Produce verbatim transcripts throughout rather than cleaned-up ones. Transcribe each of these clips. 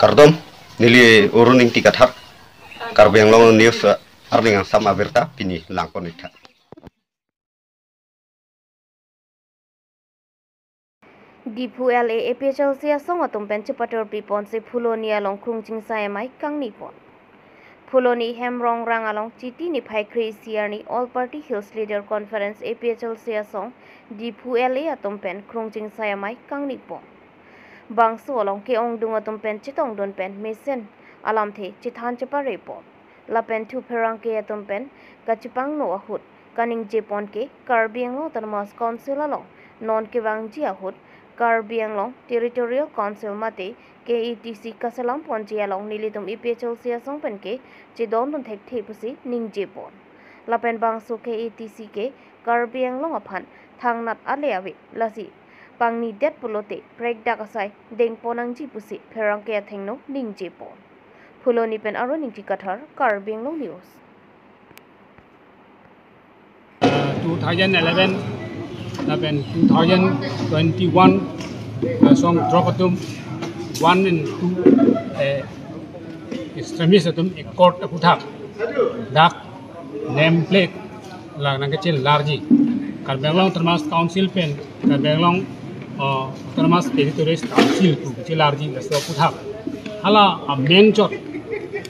Kardom, neli Arun Ingti Kathar, Karbi Anglong News, eh, arni angsam abirta pini langpon-ik tha. Diphu L A A P H L C asong atum pen chepatur piponsi Phuloni along krungching sai amei kangni pon. Phuloni Hemrongrang along Chiti niphai kre-isi arni All Party Hills Leader Conference A P H L C asong Diphu L A atum pen krungching sai amei kangni pon. Bangso along ke-ongdung atum pen chetongdun pen mesen alamthe chethan chepare pon. Lapen thu pherangke atum pen kachepangno ahut kaningje pon ke Karbi Anglong Autonomous Council along non kevangji ahut Karbi Anglong Territorial Council mate K A T C kaselam ponji along nelitum A P H L C asong pen ke chedondun thekthe pusi ningje pon. Lapen bangso K A T C ke Karbi Anglong aphan thangnat ale ave, lasi pangnidet pulote prekdak asai dengpon nangji pusi pherangke athengno ningje pon. Phuloni pen Arun Ingti Kathar, Karbi Anglong News. Uh, two thousand eleven lapen two thousand twenty-one, uh, song drop atum one and two, uh, extremist atum accord aputhak dak name plate lang nangkechelarji. Karbi Anglong Autonomous Council pen Karbi Anglong, uh, Autonomous Territories Council pu chelarji laso aputhak. Hala amen chot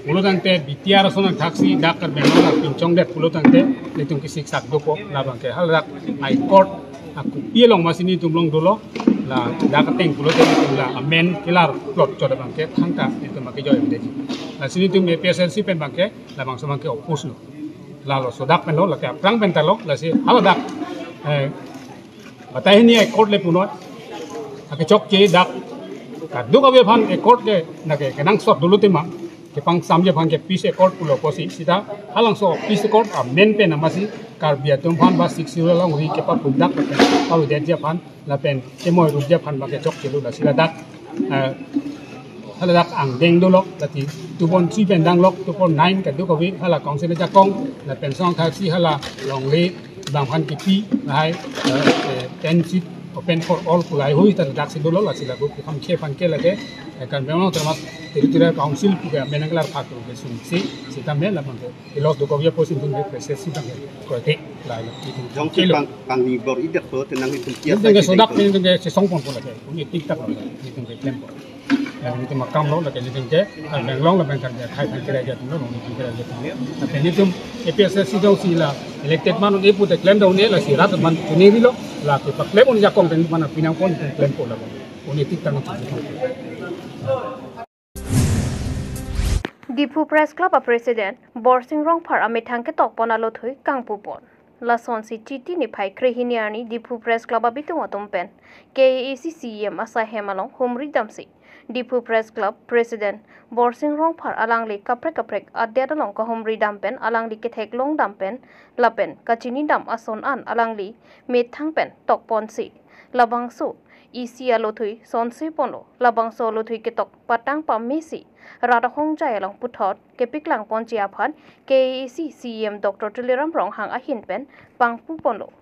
pulotangte B T R ason thaksi dak Karbi Anglong apinchongdet pulotangte nelitum kesiksak dopo labangke hala dak High Court akopi along masi nelitum long dolo, la dak ateng pulote nelitum la amen kelar plot chot abangke thangta nelitum ake joy deji. Lasi nelitum A P H L C pen abangke labangso abangke oppose lo. Lalo so dak pen lo, lake aphrang pen ta lo, lasi hala dak, eh, batai hini accord le punoi. Akechokche dak kadokave aphan accord ke nake kenangsot dolo tema. Kepangsamji aphan ke peace accord pulo pusi sita halabangso peace accord amen pen amasi Karbi atum aphan ba Sixth Schedule along ri kepapundak pen pavedetji aphan lapen chemoi rupji aphan abangke chokchelo, lasi ladak, eh, hala dak angdeng dolo, lati two point three pen danglok, two point nine kadokave hala council ajakong, lapen song thaksi hala longle bang aphan kipi lahai, eh, eh, ten seat open for all pu lahai hui ta daksi dolo, lasi lagu kekhamkhe aphan ke lake, eh, Karbi Anglong Autonomous Territorial Council pu ke amen nangkelar phak ke sungsi sitame labangke kelos dokok ya pusi nelitum ke proses si abangke krote la la nelitum Jongsi kelo. Pang, pangni bor-idet pulote nanglitum Nelitum ke sodak, nelitum ke sesong pon pon lake. Uni tik tak lake. Nelitum ke klem pon. Lapen nelitum akam lo, lake nelitum ke, ah, Karbi Anglong lapen Karbi akhai aphan kerai jat lo, nelitum kerai jat lo. Lapen nelitum A P H L C jongsi la elected man un-e pute klem do un-e, lasi rat man kuning ri lo, lake paklem un-e ajakong pen man apinang pon nelitum klem pon lake. Uni tik tak nelitum. Diphu Press Club a President Borsing Rongphar amethang ketok pon alothui kangpu pon. Lasonsi Chiti niphai krehini arni Diphu Press Club abitung atum pen K A A C C E M asai hem along humri damsi Diphu Press Club President Borsing Rongphar alangli kaprek kaprek adet along kahumri dam pen alangli kethek long dam pen lapen kachini dam ason an alangli methang pen tok ponsi labangso isi alothui sonsi ponlo, labangso alothui ketok patang pamesi rat ahongjai along puthot kepiklang ponji aphan K A A C C E M Doctor Tuliram Ronghang ahin pen pangpu ponlo.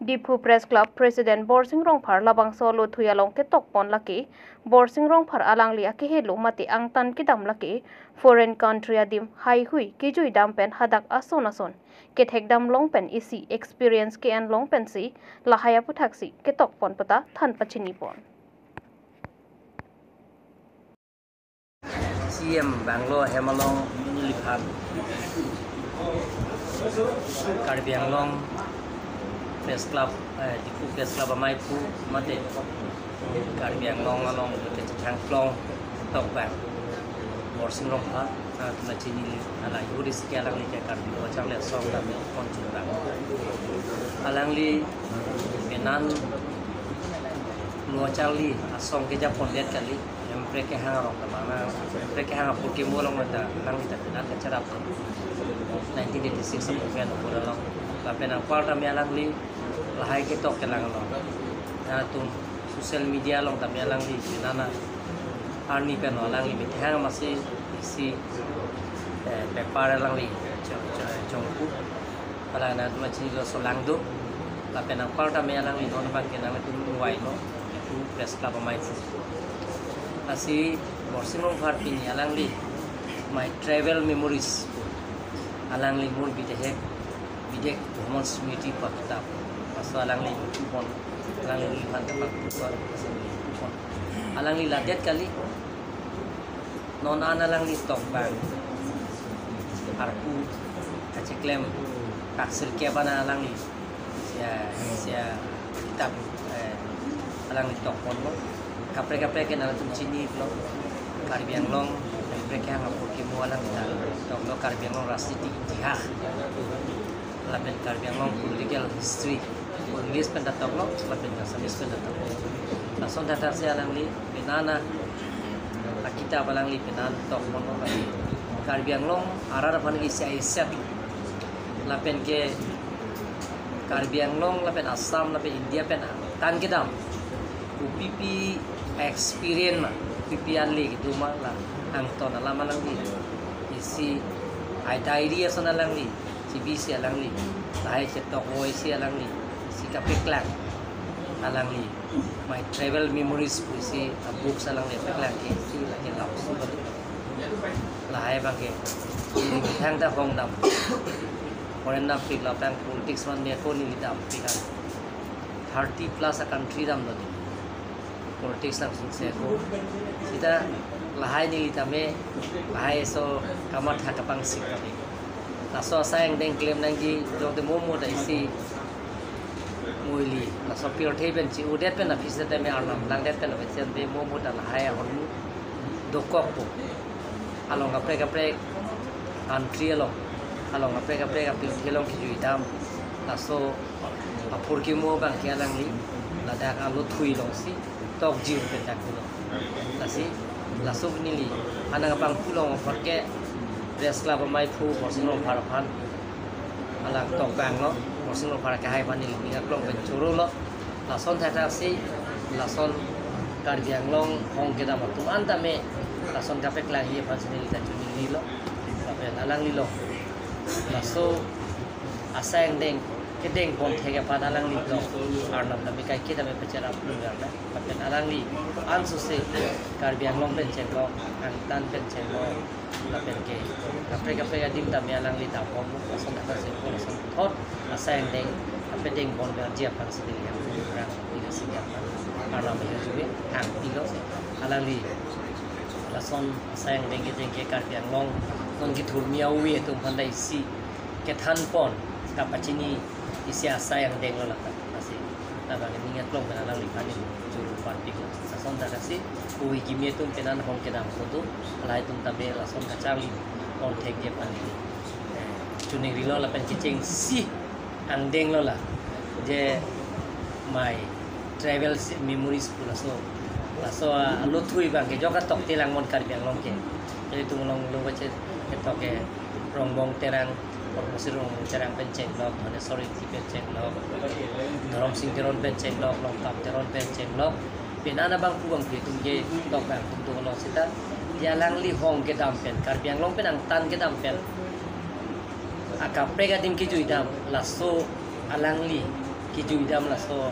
Diphu Press Club President Borsing Rongphar labangso alothui along ketok pon lake Borsing Rongphar alangli akehelo mate angtan kedam lake foreign country adim haihui kejui dam pen hadak ason ason kethek dam long pen isi experience ke-en long pensi lahai aputhaksi ketok pon puta than pachini pon. C M Bangalore hem along neliphan Karbi Anglong Press Club, eh, Diphu Press Club amei pu mate Karbi Anglong along kechethang klong tok bang Borsing Rongphar, ah, tuna chinili, hala yuris ke alangli ke Karbi Lo Charli asong dam pon chun bang. Alangli penan Lo Charli asong keja pondet kali, Hemprek kehang arong tamang na, Hemprek kehang apor kemo along ta, alangli ta penan kacharap nineteen eighty-six apor ke apor along. Lapen angkor tame alangli lahai ketok kelang along. Atum social media along tame alangli nana arni pen alangli methang masi isi, eh, paper alangli chong, chong, chongpu. Hala na tuma chinilo solangdo. Lapen angkor tame alangli non abangke nanglitum uwai lo. Diphu Press Club amei pu. Lasi Borsing Rongphar pini alangli My Travel Memories, alangli Mon Bidehek, Bidek Bhromon Smriti pu akitap, laso alangli pupon, alangli neli aphan kapak pupon, pupon. Alangli ladet kali, non an alangli tokbang arpu kacheklem kaksir kebana alangli sia, sia kitap, eh, alangli tokponlo. Kaprek kaprek ke nangtum chinilo, Karbi Anglong kaprek ke hang apor kimo alangli ta toklo, Karbi Anglong rajniti itihas lapen Karbi Anglong political history, English pen ta toklo lapen Assamese pen ta toklo. Lason thakthaksi alangli penana akitap alangli penan tokponlo, Karbi Anglong arat aphan ke isi aisat lapen ke Karbi Anglong lapen Assam lapen India pen tan kedam, kopipi experience ma, kopipi ale kedo ma, la angton alam alangli isi ai diary ason alangli chibisi alangli, lahai chetok voi si alangli isi kapeklang alangli My Travel Memories pusi a books alangli peklang ke isi lake lapsu kali. Lahai abang ke neli methang ta hongdam, foreign dampik, laptang politics man me ako neli dampik an. Thirty plus a country damlo neli, politics nang sungse ako. Sita lahai neli tame lahai so kamatha kapangsik kali. Laso asai angdeng klem nangji jok te momo ta isi muili. Laso pirthe pen chi-odet pen aphi seta me arnam langdet pen aphi seta me momo ta lahai ahormu dokokpo. Along kaprek kaprek country along, along kaprek kaprek apirthe along kejuidam. Laso apor kimo abang ke alangli ladak alothui alongsi tokjir pen dak pulo. Lasi laso neli anang abang pulong apor ke Press Club amaiphu Borsing Rongphar aphan alang tokbanglo, Borsing Rongphar akehai aphan neli ning aklong pen chorolo. Lason thakthaksi lason Karbi Anglong hong kedam atum an tame lason kapeklangji aphansi neli ta choningrilo. Lapen alanglilo laso asai angdeng kedeng ponthek aphan alanglilo arnam tame kaiketa me pecherap lun garna. Lapen alangli ansose Karbi Anglong pen chenglok, angtan pen chenglok, lapen ke kaprek kaprek adim tame alangli dapom, lason thakthaksi lason thot asai angdeng kapedeng ponverji aphansi neli yang kurang ila sini apa arnam yang juga angpilo. Alangli lason asai angdeng kedeng ke Karbi Anglong non kethurmi awi atum aphan ta isi kethan pon kapachini isi asai angdenglo lata. Lasi labang ning aklong pen alangliphan neli choro parpiklo. Lason thakthaksi ui kimi atum penan hong kedam kodo, lahai atum tame lason kacharli ponthekji aphan neli, eh, choningrilo lapen kechengsi angdenglo la, je My Travel Memories pu laso, laso alothui abang ke jok atokte lang mon Karbi Anglong ke. Jadi itum along lo bache ketok ke Rongbong Terang, Pormosri Rongbong Terang pen chenglok, Dhaneswar Ingti pen chenglok, Dhorom Sing Teron pen chenglok, Longkam Teron pen chenglok, penana abang pu abang pi atum ke tokbang atum dolo seta, dia alangli hong kedam pen, Karbi Anglong pen angtan kedam pen akaprek adim kejuidam, laso alangli kejuidam laso,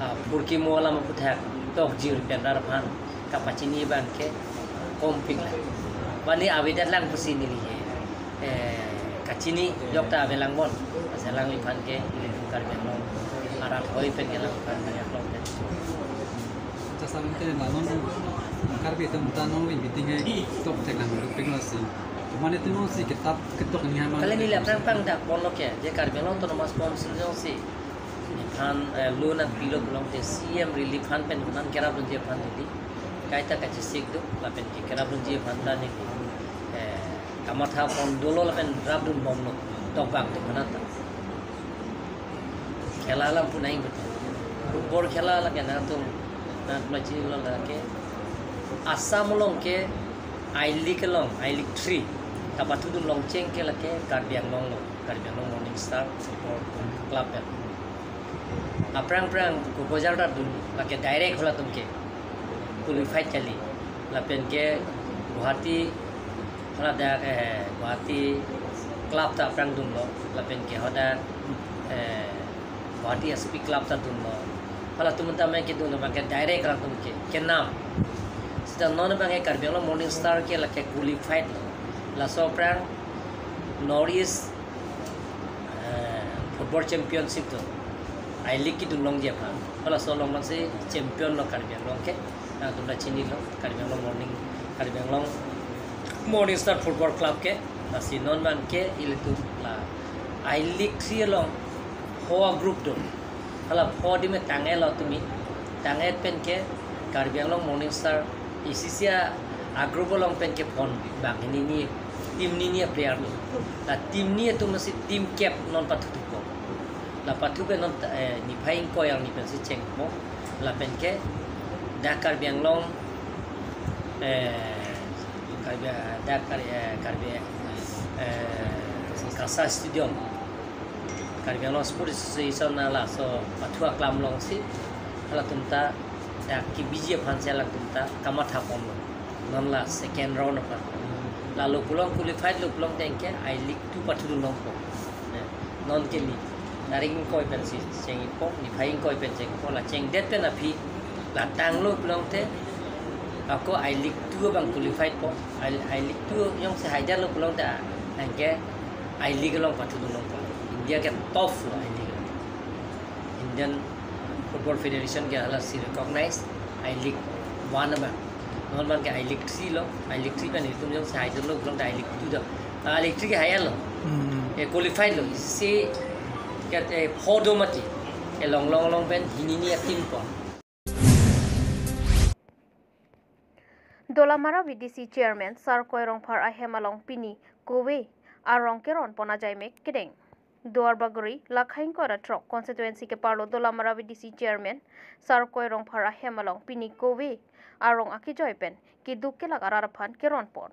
ah, apor kimo alam aphuthak tokjir pen rat aphan kapachini abang ke kompik la. Mane avedet lang pusi neli he, eh, kachini jok ta ave lang bon. Lasi alangliphan ke ilitum Karbi Anglong arat hoi pen ke alangliphan ke aklong pen. Jasa mungkin la non Karbi atum ta non meeting hai tokthek lang dopik lasi. Mane tu non si kitap ketok ni hama. Kali neli aphrang pangdak ponlo ke, je Karbi Anglong Autonomous Council jongsi nephan, eh, loan nangpilo pulote C M Relief Fund pen loan kerap dunji aphan dili. Kaita kachesik do, lapen ke kerap dunji aphan ta neli, eh, kamatha pon dolo lapen rap dun bomlo, tokbang atum aphan ta. Khela alam pu nai betul. Football khela lake nangtum, nang ma chinilo lake. Assam along ke I-League along, I-League three kapathudun longcheng ke lake Karbi Anglong along, Karbi Anglong Morning Star Football Club ya. Aphrang aphrang Kokojar ta dun lake direct halatum ke qualified kali. Lapen ke Guwahati, haladak, eh, Guwahati club ta aphrang dunlo, lapen ke hadak, eh, Guwahati S P club ta dunlo. Halatum ta me kedun abang ke direct halatum ke kenam. Sita non abang ke Karbi Anglong Morning Star ke lake qualified lo. Laso aphrang North East, eh, Football Championship do, I-League kedun longji aphan. Laso along abang si champion lo Karbi Anglong ke. Nangtum ta chinilo, Karbi Anglong Morning, Karbi Anglong Morning Star Football Club ke. Lasi non abang ke ilitum la I-League three along pho a-group do. Hala pho adim tang-etlo tumi. Tang-et pen ke Karbi Anglong Morning Star isi isi a-group along pen ke pho bang hini ni, team hini ni a-player lo. La team hini atum si team cap non pathupo. La pathu pen non, eh, niphai ingkoi arni pen si chengpo. Lapen ke dak Karbi Anglong, eh, Karbi, dak Kar-, eh, Karbi, eh, KASA Stadium, Karbi Anglong Sports Association na laso pathu aklam along si halatum ta dak kebiji aphan si halatum ta kamatha ponlo. Non la second round aphan. Lalo pulo, qualified lo pulo tangte I-League two pathudun longpo. Eh, non ke ni tarik ingkoi pen si chengpo, niphai ingkoi pen chengpo, la chengdet pen aphi la tanglo pulo tangte ako I-League two abang qualified po. I, I-League two jongsi haidetlo pulo tangte anke I-League along pathudun longpo. India ke top lo I-League along. Indian Football Federation ke hala si recognize I-League one abang. Non abang ke I-League three lo, I-League three pen itum jongsi haidetlo pulo tangte I-League two do. Ah, I-League three ke hai-etlo. Hmm. Eh, qualified lo. Isi ke, eh, pho do mati. Eh, long long long pen hini ni a-team pon. Dolamara V D C Chairman Sarkoi Rongphar ahem along pini kove arong keron pon ajaimek kedeng. Duarbagori, Lakha ingkoi ra throk constituency keparlo Dolamara V D C Chairman Sarkoi Rongphar ahem along pini kove arong akejoi pen keduk kelak arat aphan keron pon.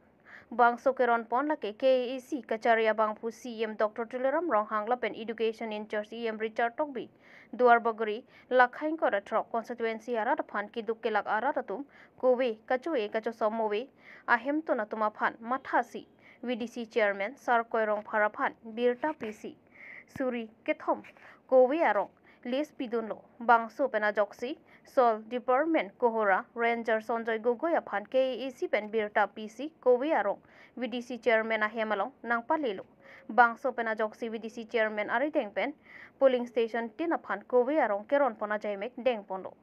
Bangso keron pon lake K A A C kachari abangphu C E M Doctor Tuliram Ronghang lapen Education in-charge E M Richard Tokbi, Duarbagori, Lakha ingkoi ra throk constituency arat aphan keduk kelak arat atum kove kacho-e kachosom move ahemtun atum aphan mathasi V D C Chairman Sarkoi Rongphar aphan birta pisi suri kethom kove arong list pidunlo. Bangso pen ajoksi Soil Department Kohora Ranger Sanjoy Gogoi aphan K A A C pen birta pisi kove arong V D C Chairman ahem along nangpalelo. Bangso pen ajoksi V D C Chairman arideng pen polling station tin aphan kove arong keron pon ajaimek dengponlo.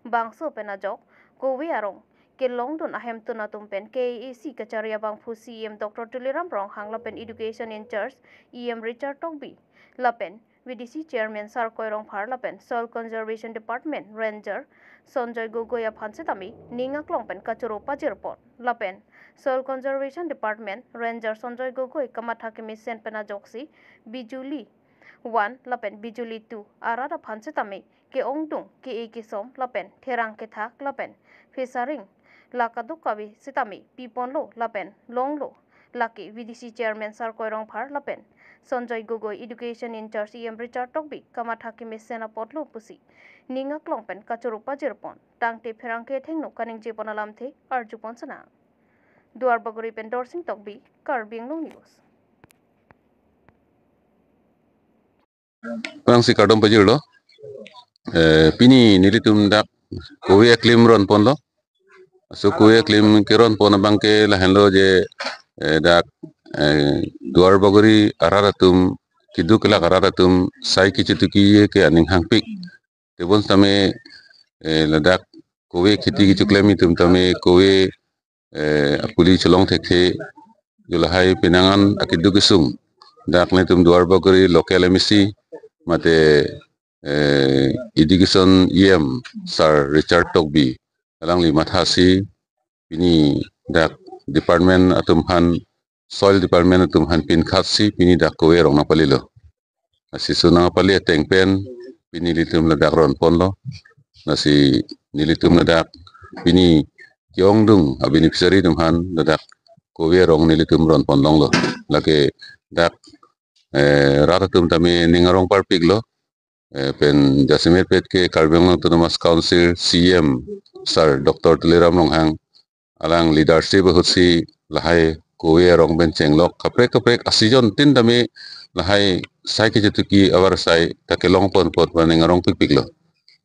Bangso pen ajok kove arong kelongdun ahemtun atum pen K A A C kachari abangphu C E M Doctor Tuliram Ronghang lapen Education in-charge E M Richard Tokbi lapen V D C Chairman Sarkoi Rongphar lapen Soil Conservation Department Ranger Sanjoy Gogoi aphan setame ning aklong pen kachoro pajirpon. Lapen Soil Conservation Department Ranger Sanjoy Gogoi kamatha kemesen pen ajoksi Bijuli one lapen Bijuli two arat aphan setame ke-ongdung, ke-e kesom lapen therang kethak lapen phesaring la kadokave setame piponlo lapen longlo. Lake V D C Chairman Sarkoi Rongphar lapen Sanjoy Gogoi, Education in-charge E M Richard Tokbi kamatha kemesen apotlo pusi ning aklong pen kachoro pajirpon. Tangte pherangke athengno kaningjepon alamthe arjupon sana. Duarbagori pen Dorsing Tokbi, Karbi Anglong News. Pherangsi kardom pajirlo. Eh, pini nelitum dak kove aklim ron ponlo. So kove aklim keron pon abang ke lahenlo je, eh, dak, eh, Duarbagori arat atum, keduk kelak arat atum sai kechituki ke aning hangpik. Tebon tame, eh, ladak kove kheti kechoklem atum tame kove, eh, akuli chelong thekthe, jo lahai penang an akeduk kesung dak netum Duarbagori local M A C mate, eh, Education E M Sir Richard Tokbi alangli mathasi pini dak department atum aphan, Soil Department atum aphan pinkhatsi pini dak kove arong nangpalelo. Lasi so nangpale ateng pen pini nelitum ladak ron ponlo. Lasi nelitum ladak pini ke-ongdung a-beneficiary atum aphan ladak kove arong nelitum ron pon longlo. Lake dak, eh, rat atum tame ning arong parpiklo. Eh, pen jasemet pet ke Karbi Anglong Autonomous Council C E M Sir Doctor Tuliram Ronghang alang leadership ahutsi lahai kove arong pen chenglok kaprek kaprek a-season tin tame lahai sai kechituki avar sai ta kelong pon pon pon ning arong pikpiklo.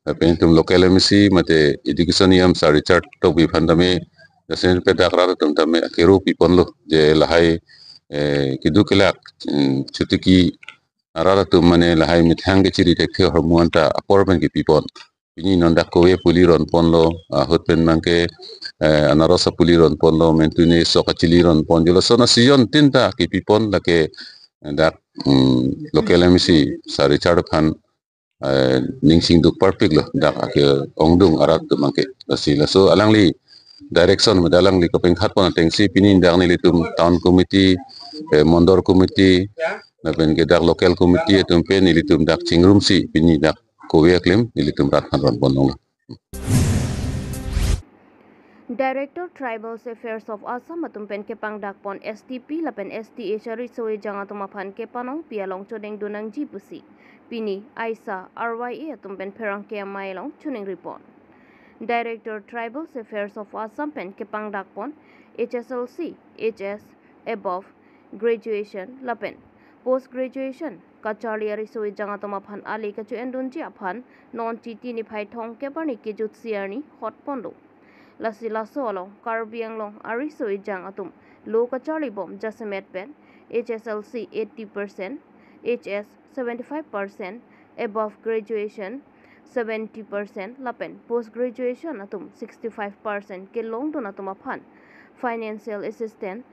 Lapen itum local M A C mate Education E M Sir Richard Tokbi aphan tame Jasemet pen dak rat atum tame akero piponlo, je lahai, eh, keduk kelak, mm, chotiki arat atum mane lahai methang kechiri thekthe ahormu anta apor pen kepipon. Pini non dak kove puli ronponlo, ahut pen abangke, eh, anaros apuli ronponlo, mentune sok achili ronpon, jolo sona season tin ta kepipon lake dak, mm, local M A C Sir Richard aphan, eh, ningsing duk parpiklo dak ake-ongdung arat atum abangke. Lasi laso alangli direction meda alangli kapangkhat pon atengsi pini dak nelitum town committee, eh, mondol committee, lapen ke dak local committee atum pen nelitum dak chingrumsi pini dak kove aklim nelitum rat aphan ronponlonglo. Director Tribal Affairs of Assam atum pen kepangdakpon S T P lapen S T H ariso ejang atum aphan kepanongpi along chodeng dun nangji pusi pini aisa R Y A atum pen pherangke amei along choningripon. Director Tribal Affairs of Assam pen kepangdakpon H S L C, H S, above graduation lapen post graduation kacharli ariso ejang atum aphan ale kacho-endunji aphan non Chiti niphai thomkep arni kejutsi arni hotponlo. Lasi laso along Karbi Anglong ariso ejang atum lo kacharlibom jasemet pen H S L C eighty percent, H S seventy-five percent, above graduation seventy percent lapen post graduation atum sixty-five percent kelongdun atum aphan financial assistance,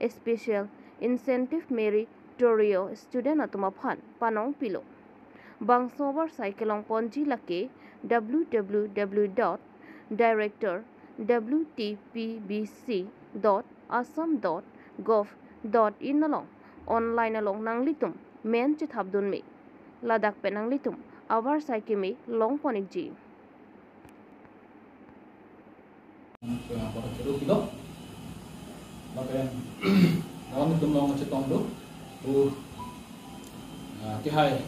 special incentive, meritorious student atum aphan panongpilo. Bangso avarsai kelongponji lake W W W dot director W T P B C dot assam dot gov dot in along online along nanglitum men chethapdun me. Ladak pen nanglitum avarsai keme longpon-ikji. Pada kedok kedok. Lapen non itum along chetong do, pu, ah, kehai,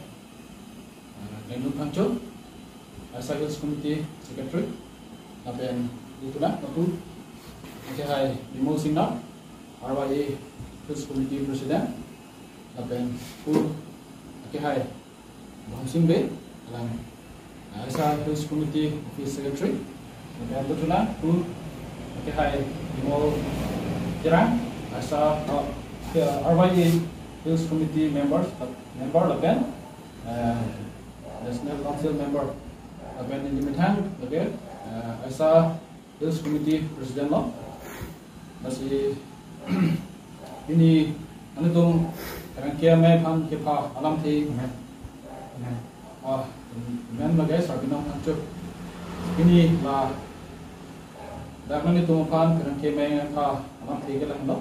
ah, Klengdun Phangcho, Aisa Hills Committee Secretary, lapen pu tuna, pu kehai Bimol Singnar, R Y A Hills Committee President, lapen pu kehai Bhomsing Bey, alang, ah, Aisa Hills Committee Office Secretary. Lapen pu tuna, pu kehai Bimol Terang, Aisa, ah, ke-, R Y A Hills Committee members, member lapen, eh, National Council member. Lapen neli methang lake, eh, Aisa Hills Committee President lo. Lasi pini nanglitum pherangke amei aphan kepha alamthe, amen, amen, ah, amen lake Sarbinong Phangcho. Pini ladak nanglitum aphan pherangke amei aphan alamthe ke lahenlo.